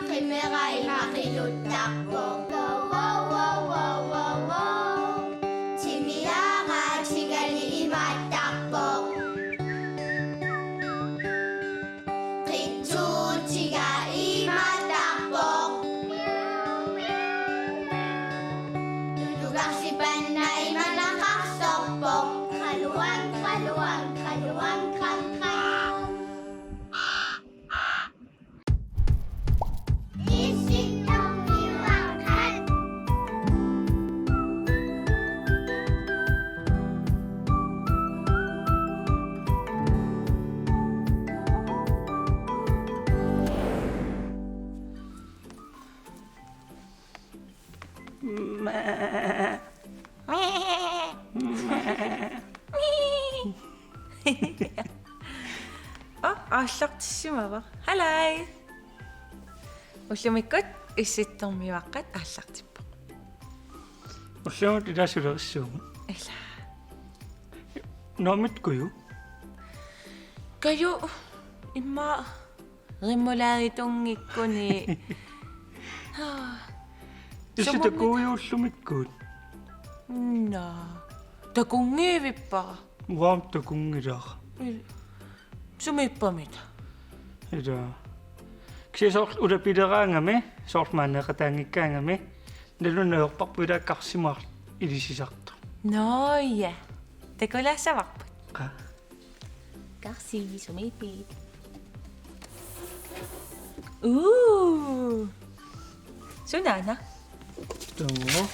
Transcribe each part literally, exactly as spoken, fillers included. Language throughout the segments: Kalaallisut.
Qimera ima qinuttarpoq. Wow, wow, wow, wow, wow, wow. Timiaga tigani imaattarpoq. Qitsuutiga imaattarpoq. Tutugarsipanna imanaqarsorpoq. Qaluang, qaluang, qaluang, qam, qam. Aa, aallartissimavara. Halai. Ullumikkut Issittormiuaqqat aallartippoq. Ullumi ilaasulerissuugut. Ila. Naamik Kaju? Kaju, immaqa remouladetunngikkuni. Isi sumut takujuullumikkut. Naa. Takunngivippara. Uanga takunngilara. Il-, sumiippamita? Ila. Kisianni soorlu ulapileraangami, soorlu maaniiqataanngikkaangami, nalunngilluinnarparput ila karsimaarluni ilisisartoq. Nå ja. Takulaassavarput. Qaa. Karsi sumiippit? Uu. Sunaana? Tuu.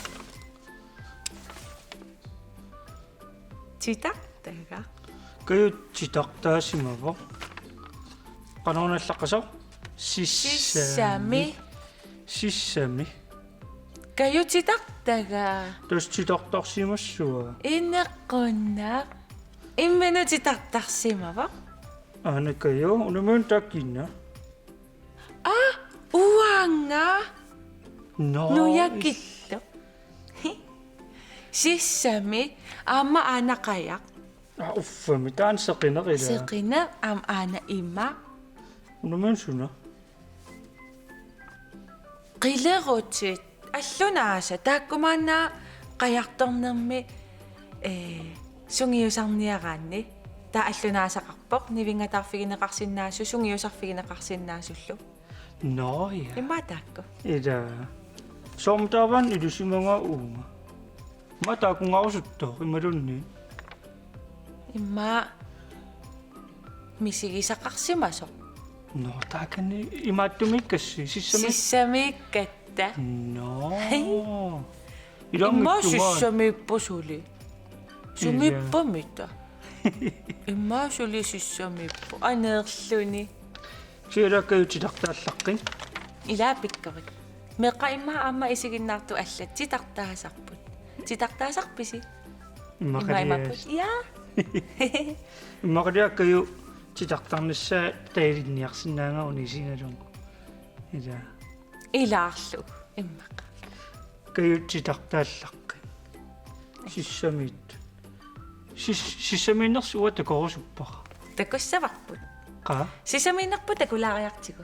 Titartagaq. Kaju titartaasimavoq. Qanoruna allaqqasoq? Sissami. Sissami. Sissami. Kaju titartagaq. Tassa titartarsimassavaa. Inequnaq. Imminut titartarsimavoq. Aana Kaju, unammiuna taakku kina? Aa, uanga. Nå. Nujakittoq. Sissami, aamma aana qajaq. Aa, uffami, taanna seqineq ila. Seqineq, aamma aana imaq. Unammiuna suna? Qilerutit, allunaasat, taakku maanna qajartornermi, ee, sungiusarniaraanni, taava allunaasaqarpoq, nivinngatarfigineqarsinnaasut, sungiusarfigineqarsinnaasullu. Nå ja. Immaqa taakku. Ila. Soormitaava ilisimagaat uunga? Immaqa taakkunngarusuttooq imaluunniit. Immaqa misigisaqarsimasoq. Nå, taakani imaattumiikkassi, sissami? Sissamiikkatta. Nå. Hej. Immaqa ilanngittumaat. Sissamiippoq suli. Sumiippamita? Immaqa suli sissamiippoq. Aneerluni. Siulakkajutsitartaallaqqit. Ilaa pikkorik. Meeqqat immaqa aamma isiginnaartut allat titartaasarput. Titartaasarpisi? Immaqalias. Immaqa imaappoq. Ja. Immaqaliakkaju titartarnissaa tajalinniarsinnaangaaruni isigalugu. Ila. Ilaarlu immaqa. Kaju titartaallaqqit. Sissamiit. Sis-, sissamiinnersi uanga takorusuppara. Takussavarput. Qaa? Sissamiinnerput takulaariartigu.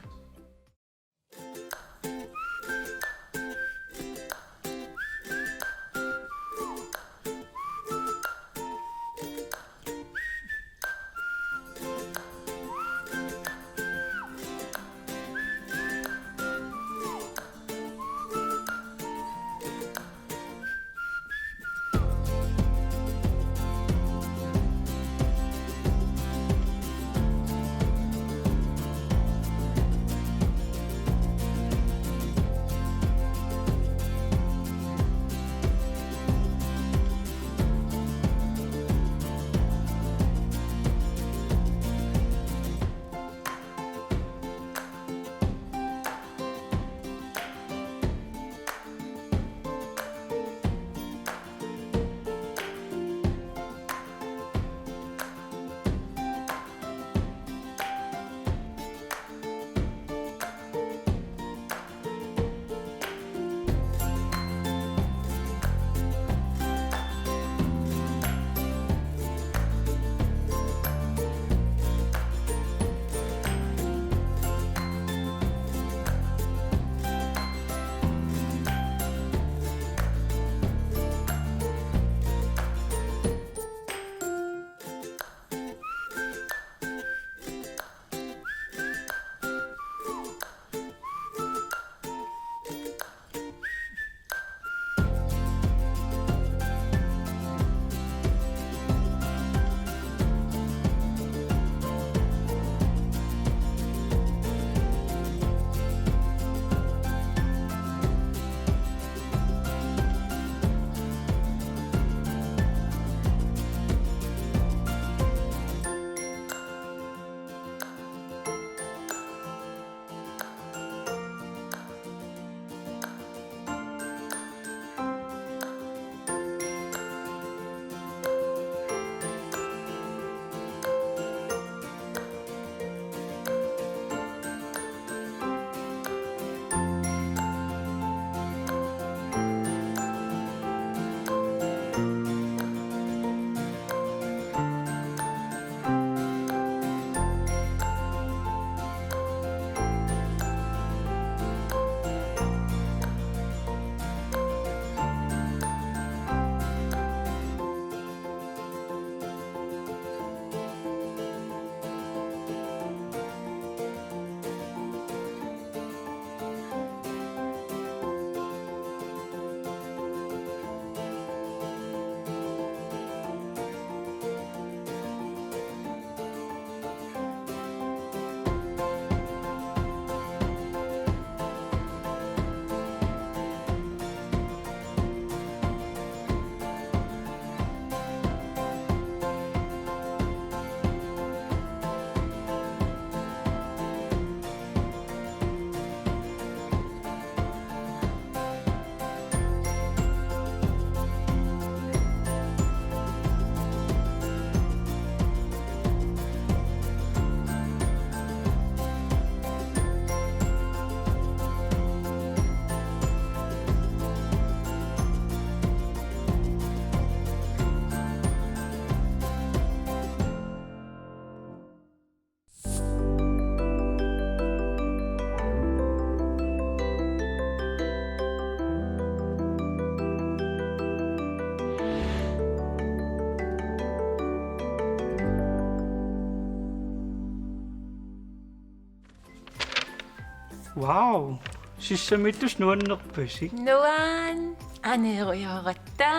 Wow. Sissamiittusi nuannerpasi. Nuan, aneerujooratta.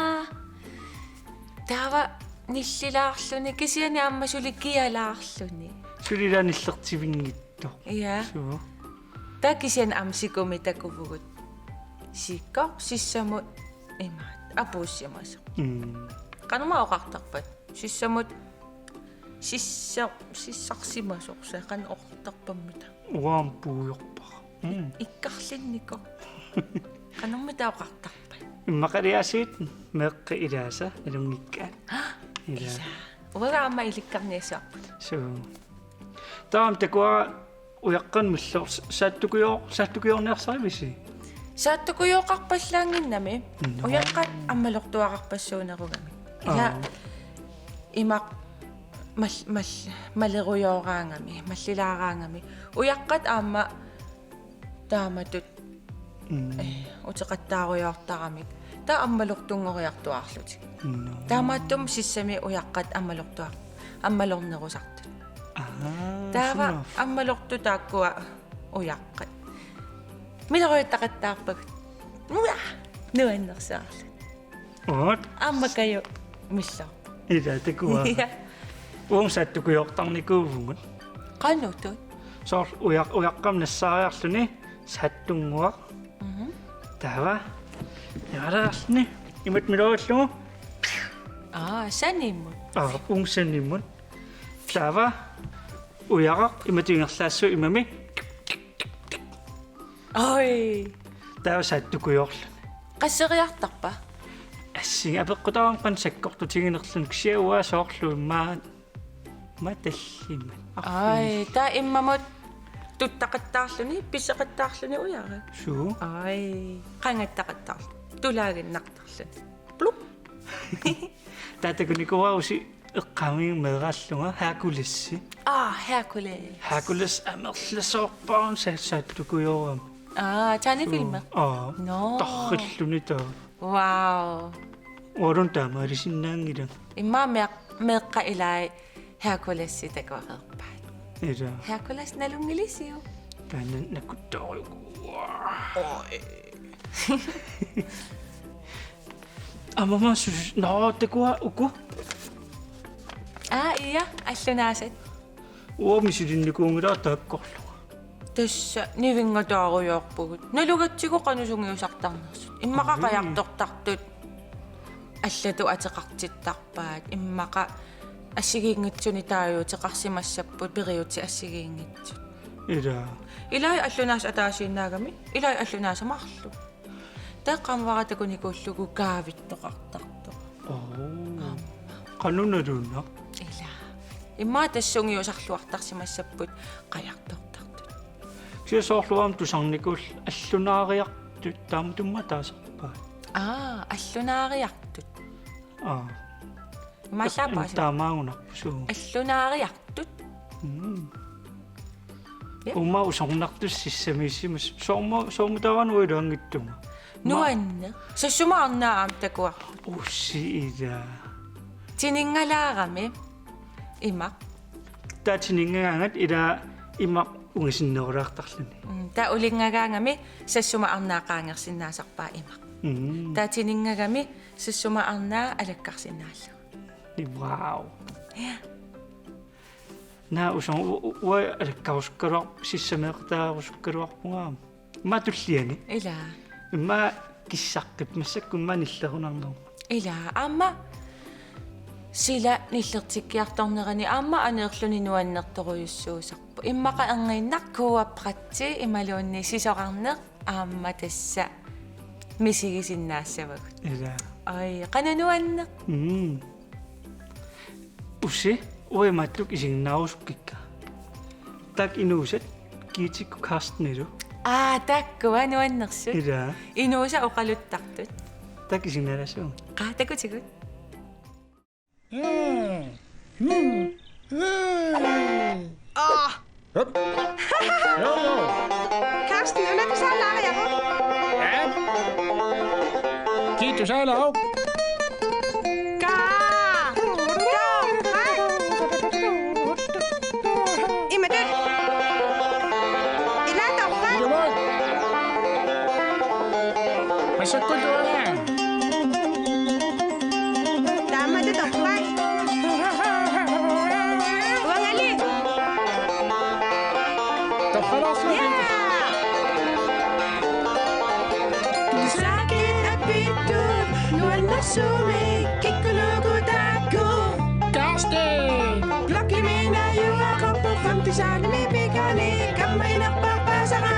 Taava nillilaarluni, kisianni aamma suli kialaarluni. Suli ilaa nillertivinngitsoq. Ja. Suu. Taava kisianni aamma sikumik takuvugut. Siku, sissamut imaattoq. Apuussimasoq. Mm. Qanormaa oqartarpat? Sissamut sissa-, sissarsimasoq, saqan oqartarpammita. Uanga puujorpara. Mm. Ikkarlinnikoq. Qanormita oqartarpat? Immaqaliaasiit meeqqat ilaasa nalunngikkaat. Aa, ilaa. Ilaa. Uanga aamma ilikkarniassavarput. Suu. Taava takuara ujaqqat milloq saattukujoor-, saattukujoorniarsarivisi? Saattukujooqarpallaannginnami. Nå. Ujaqqat ammalortuaqarpassuunerugamik. Aa. Ilaa imaq mal-, mal-, malerujooraangami, mallilaaraangami. Ujaqqat aamma taamatut, mm, eh, uteqattaarujoortaramik. Taava ammalortunngoriartuaarlutik. Nå. Taamaattumik sissami ujaqqat ammalortuar-, ammalornerusartut. Aa, taava suna. Ammalortut taakkua ujaqqat. Milerujuttaqattaarpagut. Uja! Nuannersaarlu. Uut. Aamma Kaju milloq. Ilaa takuara. Ja. Uunga saattukujoortarnikuuvugut. Qanoq tut? Soorlu uja-, ujaqqamik nassaariarluni saattunnguaq. Mhm. Taava. Imaalaarluni. Imatut mileruillugu. Aa, sanimut. Aa, uunga sanimut. Taava. Ujaraq imatut ingerlaassaaq imami. Oj. Taava saattukujoorluni. Qasseriartarpa? Assigiinngitsoq apeqqutaavoq qanoq sakkortutiginerluni kisianni uanga soorlu immaqa tallimat. Oj, taava immamut tuttaqattaarluni, pisseqattaarluni ujaraq. Suu. Oj, qangattaqattaarluni. Tulaaginnartarluni. Plup. Taava takunikuuara usi eqqaamik meeraallunga Hercules. Aa, Hercules. Hercules amerlasoorpara sa-, saattukujoorami. Aa, tegnefilmi? Aa. Nå. Tarrilluni taava. Wow. Ualun taamaalisinnaanngilanga. Immaqa meeq-, meeqqat ilai Hercules takuareerpaat. Ilaa. Hercules nalunngilisiuk? Taanna nakuttorujuku. Oj. Aamma sus-, nå, takuara uku. Aa, ja, allunaasat. Uanga misilinnikuunngilara taakkorlunga. Tassa nivinngataarujoorpugut. Nalugatsigu qanoq sungiusartarnersut. Immaqa, oj, qajartortartut. Allatut ateqartittarpaat. Immaqa assigiinngitsunik taaguuteqarsimassapput periutsit assigiinngitsut. Ilaa. Ilai allunaasat ataasiinnaagami. Ilai allunaasat marluk. Taava qaammaara takunikuullugu kaavittoqartartoq. Oo. Aamma. Qanoq nalunnaq? Ilaa. Immaqa tassa sungiusarluartarsimassapput qajartortartut. Kisianni soorlu aamma tusarnikuullugu allunaariartut taamatut taasarpaat. Aa, allunaariartut. Aa. Imaallaat paasi. Taamaagunarpoq suu. Allunaariartut. Mm. Ja. Uuma usornartussat sissamiissimasut. Soormu-, soormitaava uanga iluanngitsunga? Ma- Nuanneq. Sassuma arnaa aamma takuarput. Ussi ilaa. Tininngalaarami. Imaq. Taava tininngagaangat ilaa imaq ungasinnerulaartarluni. Mm, taava ulinngagaangami sassuma arnaa qaangersinnaasarpaa imaq. Mm. Taava tininngagami sassuma arnaa alakkarsinnaallugu. Wow. Ja. Naa usoq u-, u-, uanga alakkarusukkaluar-, sissameeqataarusukkaluarpunga aamma. Immaqa tulliani. Ilaa. Immaqa kissaqqippoq massakkut immaqa nillerunarnermut. Ilaa, aamma sila nillertikkiartornerani aamma aneerluni nuannertorujussuusarpoq. Immaqa erniinnaq kuuappratsi imaluunniit sisorarneq aamma tassa misigisinnaassavagut. Ilaa. Oj, qanoq nuanneq. Mm. Ussi, uanga imaattoq isiginnaarusukkikka. Taakku inuusat, Giitikku Karstenilu. Aa, taakkua nuannersut. Ilaa. Inuusat oqaluttartut. Taakku isiginnaalaassavagut. Qaa, takutigut. Mm. Mm. Mm. Aa. Hop. Joo, joo. Karsten, una tusaalaareeruk? Ja. Kii tusaalaaruk? Kaa. Joo, hej. Imatut. Ilaa torrak. Ilumut. Sakkutualaan. Taamalu torrak. Uangali. Torralaarsuugut. Jaa. Sakit apittut nuannersuumik kikkuluugu taakku. Karsten. Blokkimi najugaqarpoq femte saalimi pikani kammaginerpaarpaasara.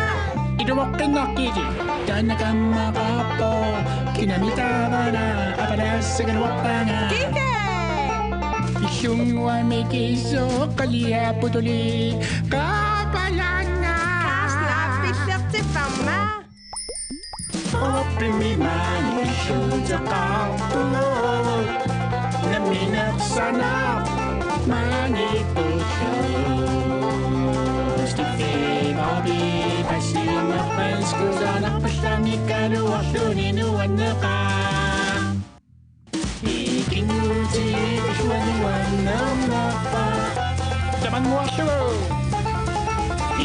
Ilumoqqinnaqqigi. Taanna kammaqarpoq, kinami taavana apalassagaluarpaanga. Kike! Illunnguamik isoqqaliapputuli qaapalaannga. Kaasla pillertipparma. Oppimi maani illuuteqartugut. Nammineq sanaq maani tullu. Steve Bobby, Bassi, Marpens, Kusanaq, Passamikkaluarluni nuanneqaaq. Ikinnguutigisuanuannernerpa. Tamanguarlugu.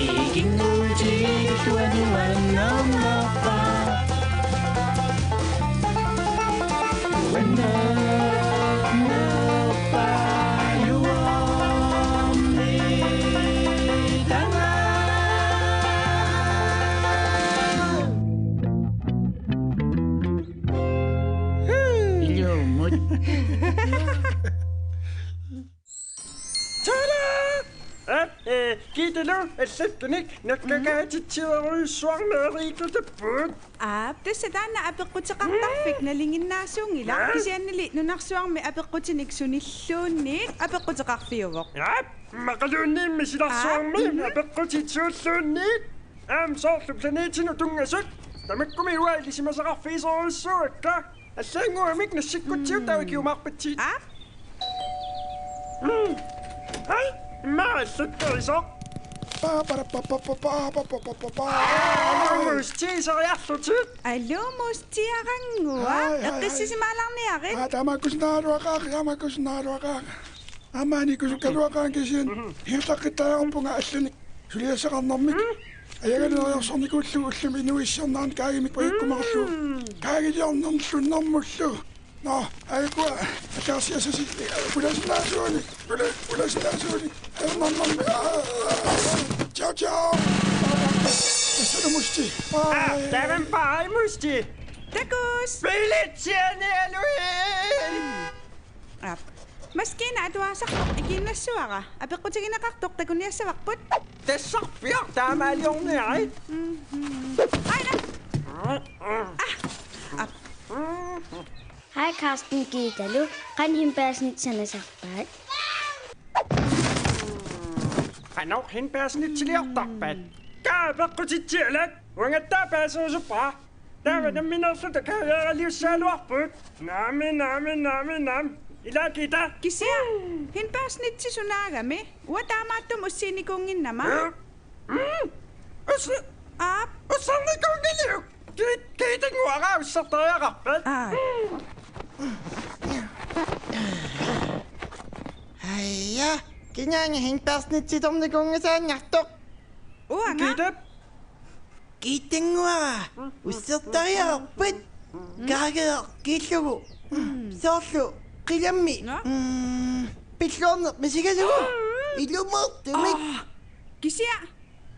Ikinnguutigisuanuannernerpa. Uannerpa juormi tanga. Ilumut. Tada! Ap, eh, Kiitalu, allattunik nakkakaatitsiarujussuarmi ariittutapput. Aap, tassa taanna apeqquteqartarfik nalinginnaasuunngilaq, kisiannili nunarsuarmi apeqqutinik sunilluunniit apeqquteqarfiuvoq. Aap, immaqaluunniimmi silarsuarmi apeqqutit suulluunniit. Aamma soorlu planetinut tunngasut. Tamakkumi uanga ilisimasaqarfigisorujussuuakka. Allaannguamik nassikkutsigut taava ikiumaarpatsigit. Aap. Mm. Ai, immaqa allakkarisoq. Aluumusti iseriarlutit. Aluumustiarannguaq. Ai, ai, ai. Eqqissisimaalarniarit. Aa, taamaakkusunnaagaluaqaaq, taamaakkusunnaagaluaqaaq. Aamma anikusukkaluaqaanga kisianni. Ingerlaqqittariaqarpunga allanik suliassaqarnermik. Ajagaleriorsornikuullugu ullumi inuuissiornerani kaagimik pajukkumaarlugu. Kaagiliornerlunnermullu. Nå, aajukua, ataasiassasi, pulasinnaasuunik, pula-, pulasinnaasuunik, ajornarnermi, aa, ciao, ciao. Tassa Musti. Aa, taavami, baaj Musti. Takuss. Pilitsianialuit. Aap. Maskiina atuaasartoq ikiinnassuara. Apeqqutigineqartoq takuniassavarput. Tassarpiaq taamaaliorniarit. Mhm. Aina. Ah. Aap. Hej Karsten, Gittalu. Qanoq hindbærsnit sanasarpaat? Qanoq hindbærsnitsiliortarpat? Kaa apeqqutitsialak, uangattaaq paaserusuppara. Taava nammineerluta kaageeraliussagaluarput. Naamik, naamik, naamik, naamik. Ilaa Gitta. Kisianni hindbærsnitsi sunaagami? Uanga taamaattumik ussiinikuunnginnama. Mm. Uss-, aap. Ussernikuunngiliuk? Kiit-, kiitinnguara ussertariaqarpat? Aa. Aja, kinaana hindbærsnitsitornikuunngisaannartoq? Uanga. Gitta. Kiitinnguara ussertariaqarpat? Kaageeq kiillugu. Soorlu qilammi. Nå? Mm, pilluarneq misigalugu. Ilumoortumik. Aa, kisianni.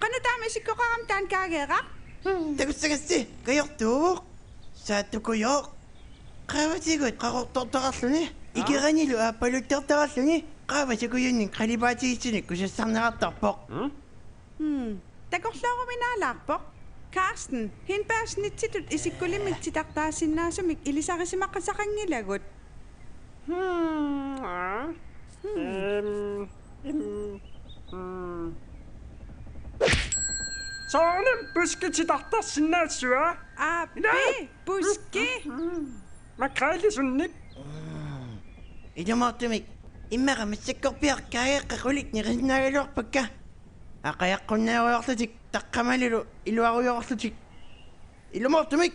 Qanoq taama isikkoqarami taanna kaageeraq? Takussagassi, kajortuuvoq. Saattukujoq. Qaavatigut qaqortortaqarluni, ikeranilu aappaluttortaqarluni, qaavasukujunnik qalipaatigitsunik kusassarneqartarpoq. Hmm. Takorlooruminaalaarpoq. Karsten, hindbærsnitsitut isikkulimmik titartaassinnaasumik ilisarisimaqasaqanngilagut. Hmm, aa. Hmm. Em, em, hmm. Soorunami Puski titartarsinnaassava? Aappi, ila? Puski. Hmm. Makrellisunnik. Ilumoortumik. Immaqa massakkorpiaq kaageeqqat qulit nerisinnaagaluarpakka. Aqajaqqunnaarujorlutik, taqqamanilu iluarujorlutik. Ilumoortumik.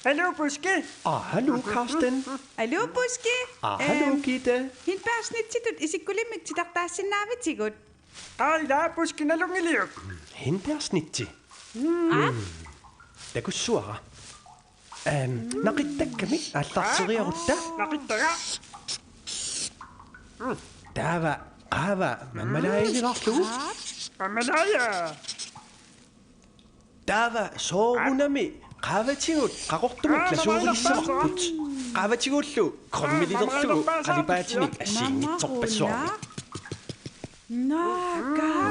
Hallo, Puski. Ah, hallo, Karsten. Hallo, Puski. Ah, hallo, øhm, Gitta. Hindbærsnitsitut isikkulimmik titartaassinnaavisigut? Aa, ilaa, Puski, nalunngiliuk? Hindbærsnitsi. Aa? Takussuara. Ehm, naqittakkami aallarteriarutta. Naqittaga. Taava qaava mammalaajalilaarlugu. Mammalaaja. Taava soorunami qaavatigut qaqortumut Aa, glasuurilissavarput. Qaavatigullu cremelilerlugu qalipaatinik assigiinngitsorpassuarnik. Naa,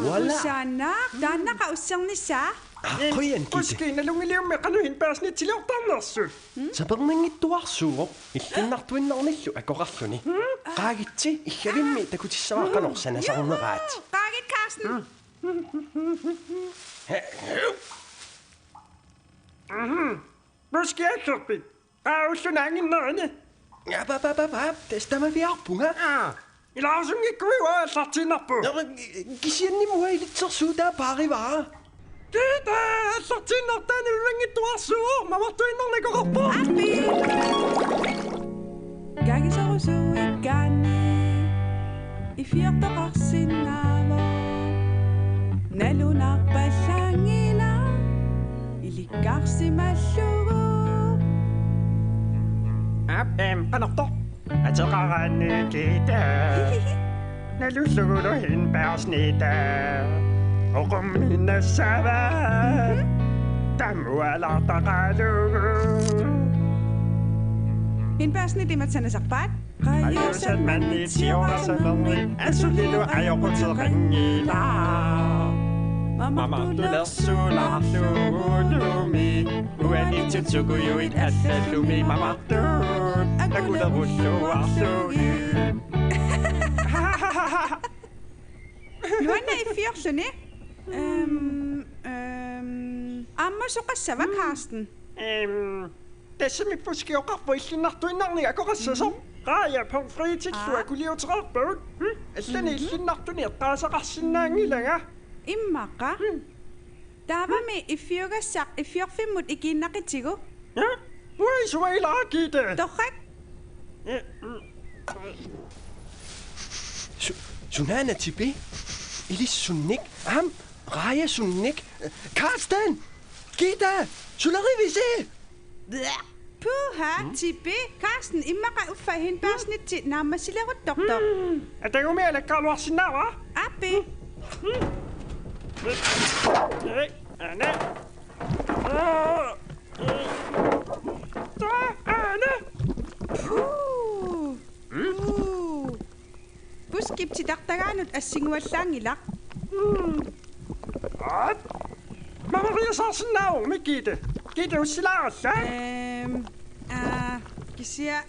Voilà. Kaakusaannaaq, taannaqa ussernissaa. Aa, qujan, Gitte. Puski, nalunngiliummi qanoq hindbærnittsiliortarnersut? Sapernanngittuarsuuvoq, illinnartuinnarnillu akoqarluni. Qaagitsi, iggavimmi takutissavara qanoq sanasarneraat. Juhu, qaagit Carsten. Puski, aggerpit? Qaa, ulloq naannginnerani. Aap, aap, aap, aap, aap, tassa tamaviaarpunga. Aa, ilaarusunngikkuit uanga aallartiinnarpugut. Nå, kisianni uanga ilitsersuutaa paarivara. Gitte, aallartiinnartaa nalunanngittuarsuuvoq, mamartuinnarnakoqarpoq. Aappi. Kaagisorusuuikkaanni iffiortoqarsinnaavoq. Nalunarpallaanngilaq ilikkarsimallugu. Aap, em, qanortoq? Ateqaraanni Gitte. Nalullugulu hindbærsnitte. Oqumminnassava. Tammualaartaqalugu. Hindbærsnitte imatut sanasarpaat. Qajuusat, mannit, siorasapernik, asulilu ajoquteqanngilaq. Mamartulersulaarlugulumi, uaniitsutsukujui allallumi mamartuut akulerulluarlugit. Nuanna iffiorluni. Ehm, ehm, aamma soqassava, Carsten? Ehm, tassami Puski oqarpoq illinnartuinnarnik akoqassasoq. Qaaja pomfritillu Aa. Akuliuteqarpagut. Hm? Allani illinnartuni eqqaasaqarsinnaanngilanga. Immaqa. Taavami iffiugassaq iffiorfimmut ikiinnaqitigu. Ja? Uai, suailaakiita. Torrak. Eh, mm. Su-, sunaana Tipi? Ilissunnik? Aamma Raajasunnik? Carsten! Gitte! Sulerivisi? Puha, Tipi, Carsten, immaqa uffa hindbærsnitte naammassileruttortoq. Atagumi alakkaluarsinnaava? Aappi. Ei, ane. Aa, ane. Uu. Uu. Puskip titartagaanut assinguallaanngilaq. Aap. Mamariasaarsinnaavoq, Gitte. Gitte, ussilaaralla. Ehm, aa, kisianni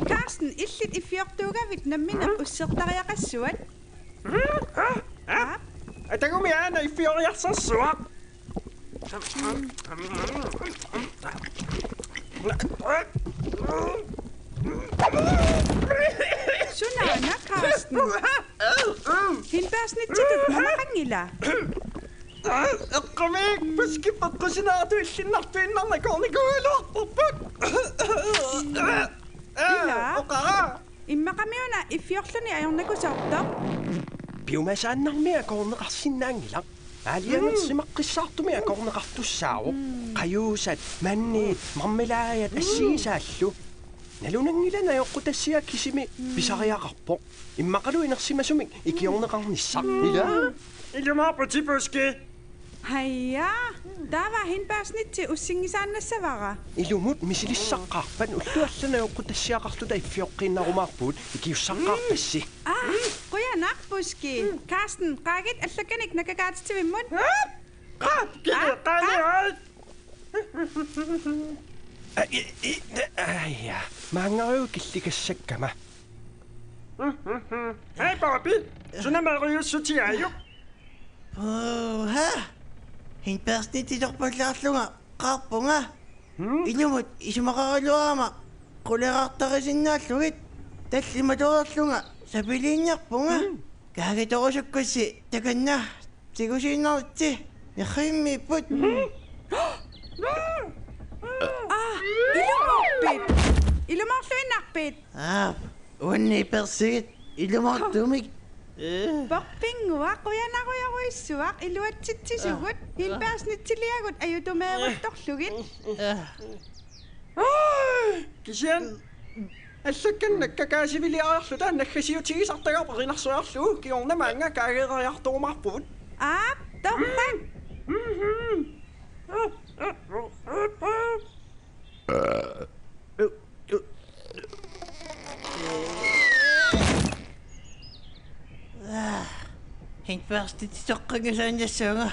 Carsten, illit iffiortuugavit nammineq ussertariaqassuat. Aa? Atagumi aana iffioriarsarsuaq. Sunaana, Carsten? Hindbærsnittitut mamaqanngila? Eqqumiik, Puskip peqqusineratut illinnartuinnarnakoornikuugaluarput. Ila. Oqara. Immaqami una iffiorluni ajornakusoortoq. Piumasaannarmi akoorneqarsinnaanngilaq. Aalajangersimaqqissaartumik akoorneqartussaavoq. Qajuusat, mannit, marmelaajat assigisaallu. Nalunanngilaq najoqqutassiaq kisimi pisariaqarpoq. Immaqalu inersimasumik ikiorneqarnissaq. Ila. Ilumoorputit, Puski. Haja, taava hindbærsnitte ussinngisaannassavara. Ilumut misilissaqqaarpat, ullut allat najoqqutassiaqarluta iffioqqiinnarumaarpugut, ikiussaqqaarpassi. Aa, qujanaq, Puski. Carsten, qaagit allakkanik nakakaatitsivimmut. Aa, kili, aa, qaali, aa. Aa, i, i, aa, ja. Maanngariuk killikassakkama. Hej, Bobby. Suna Mariussutiaajuk? Puha! Hindbærsnittitorpallaarlunga qaarpunga. Hmm? Ilumut isumaqaraluarama qulerartarisinnaallugit tallimatoorlunga sapiliiniarpunga. Hmm? Kaagitorusukkussi takanna tigusiinnaritsi nerrivimmiipput. Hmm? Aa, ilumoorpit? Ilumoorluinnarpit? Aap, uanni persigit ilumoortumik. Porpinnguaq, qujanarujorujussuaq, iluatsitsisugut, hindbærsnittiliagut ajutumeeruttorlugit. Kisianni allakkat nakkakaasiviliariarluta naggasiutigisartagaq perinarsoriarlugu kingorna maanga kaageeriartorumaarpugut. Aap, torrak. Hindbørstititoqqinngilluinnassaanga.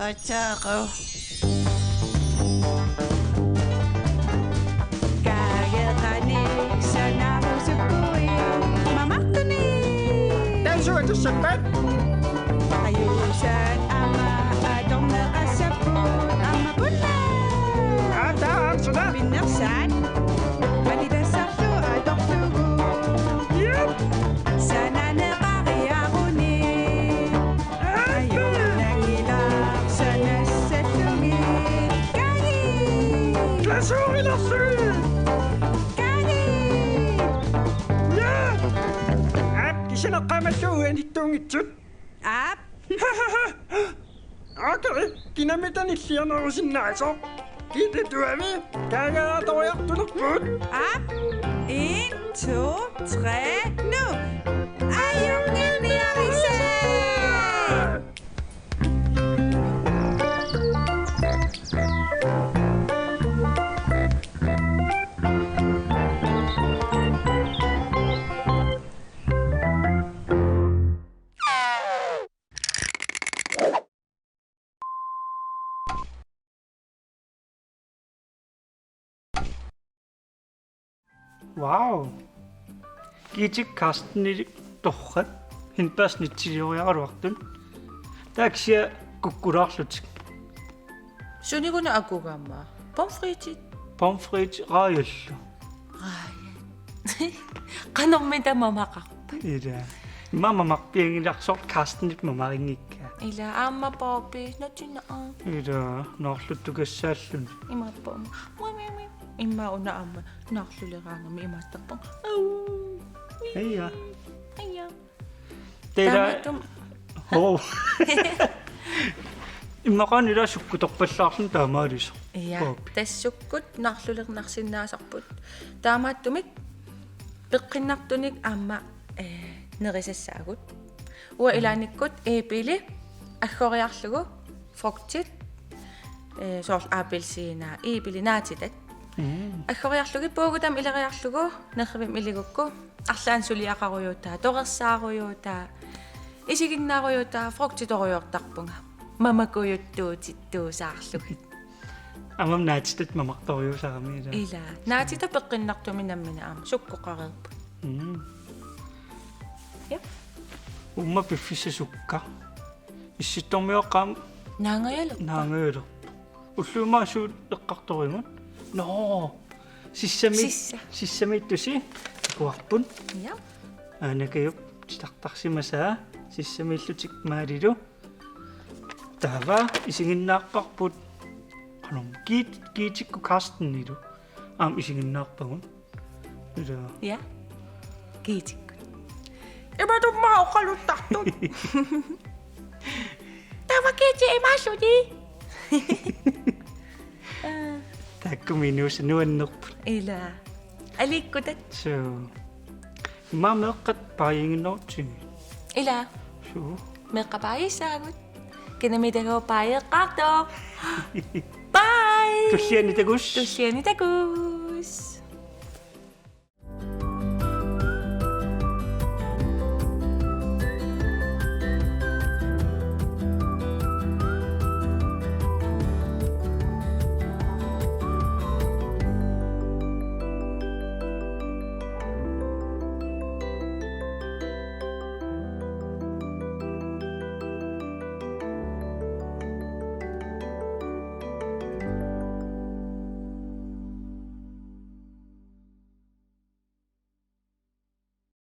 Aatsaaqaaq. Kaageqanik sanarusukkuit mamartunik. Taava suut atussappat? Ajuusaat aamma atorneqassapput aamma punna. Aa, taava aamma suna? Pinnersaat. Matitassarlu atorlugu. Jep. Sananeqariaruni. Ajunnanngilaq sanassallugit. Kaagi. Glasuurilersui. Kaagi. Ja. Aap, kisianni eqqaamallugu uanittuunngitsut. Aap. Okay, kinamita nilliornerusinnaasoq. Kiittut tuami, kaagaatoriartulerput. Aap. En, to, tre, nu. Ajunnginniarisi. Wow. Kiitikku Carstenilu torrak. Hindbørs nitsilioriaraluartut. Taava kisianni kukkulaarlutik. Suniguna akugama? Pomfritit. Pomfrit raajallu. Raajat. Qanormita mamaqarpa? Ila. Immaqa mamarpianngilarsi, soorlu Carstenilu mamarinngikkaa. Ila, aamma Bobby, natina aa. Ila, naarluttukassaalluni. Imaappoq. Mui, mui, mui. Immaqa una aamma naarluleraangami imaattarpoq. Au. Heija. Heija. Taava. Taamaattumik. Hoo. Immaqa ila sukkutorpallaarluni taamaalisoq. Ja, Bobby. Tassa sukkut naarlulernarsinnaasarput. Taamaattumik peqqinnartunik aamma, eh, nerisassaagut. Uanga ilaannikkut æbli aggoriarlugu, frugtit, eh, soorlu appelsiinaa, æbli, naatitat. Mm. Aggoriarlugit puugutami ileriarlugu, nerrivimmi iligukku, arlaannik suliaqarujuutaa, torersaarujuutaa, isiginnaarujuutaa, fruktitorujoortarpunga. Mamakujuttuutittuusaarlugit. Aamma naatitat mamartorujuusarami ila. Ila. Naatitat peqqinnartumik nammineq aamma sukkoqareerput. Mm. Ja. Uumma piffissaq sukka. Issittormioqqaam. Naangajalerpoq. Naangajalerpoq. Ulluimaasut eqqartorigut. Nå. Sissami. Sissa. Sissamiittusi. Kuarpun. Ja. Aanakajup titartarsimasaa. Sissamiillutik maalilu. Taava isiginnaarparput. Qanormi kiit-, kiitikkut Carstenilu. Aamma isiginnaarpagut. Ila. Ja. Kiitikkut. Imatummaa oqaluttartut. Taava kiiti imaalluni. Taakku minuusa nuannerput. Ila. Aliikkutat. Suu. Immaqa meeqqat paajinnginnerutsigit. Ila. Suu. Meeqqat paajissaagut. Kinamitagu paajeqqaartoq. Bye. Tulliani takuss. Tulliani takuss.